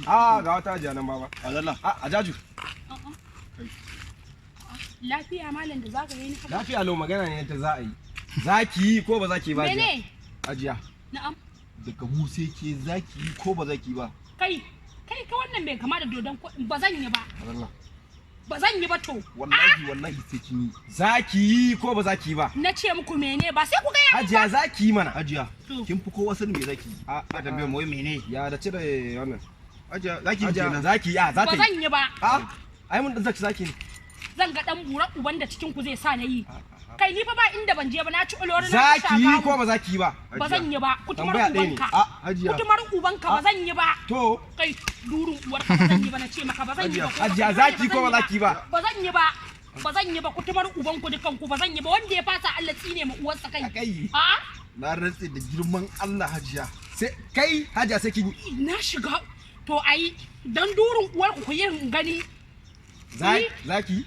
A ga wata hajiya nan baba. Azalla. A ajaju. Lafiya malam da zaka yi ni haka? Lafiya lau, magana ne ta za a yi. Za ki yi ko ba za ki yi ba hajiya? Mene? Hajiya. Na'am. Daga mu sai ke, zaki yi ko ba zaki ba? Kai, kai ka wannan bai kama da dodon ko ba zan yi ba. Azalla. Ba zan yi ba to. Wallahi wallahi sai kin yi. Za ki yi ko ba za ki yi ba? Na ce muku mene, ba sai ku gaya min. Hajiya, za ki yi mana. Hajiya, To. kin fi kowa sanin me zaki yi. A A tambaye mu wai mene? Ya da cire wannan. Hajiya, zaki yi Hajiya, kenan. za ki yi, a za Ba ta yi. zan yi ba. A ai mun dan zaki zaki ne. Zan ga dan bura uban da cikin ku zai sa na yi. Kai, ni fa ba inda ban je ba, na ci olori, na Za ci ki yi shagamu. ko ba za ki yi ba? Ba zan yi ba. Kutumar Tambaya ɗaya ne. ubanka. A Hajiya. Kutumar ubanka, ba zan yi ba. To Kai, durun uwarka, ba zan yi ba, na ce maka ba zan yi ba. Ko Hajiya, ba za ki yi ko ba za ki yi ba? Ba zan yi ba. Ba zan yi ba, kutumar ubanku dukan ku, ba zan yi ba. Wanda ya fasa, Allah tsine ma uwarsa kai. Kai. A Na rantse da girman Allah, Hajiya. Sai kai hajiya, sai kin yi. Na shiga to ai dan durun uwarku, ku yi in gani. Za ki yi?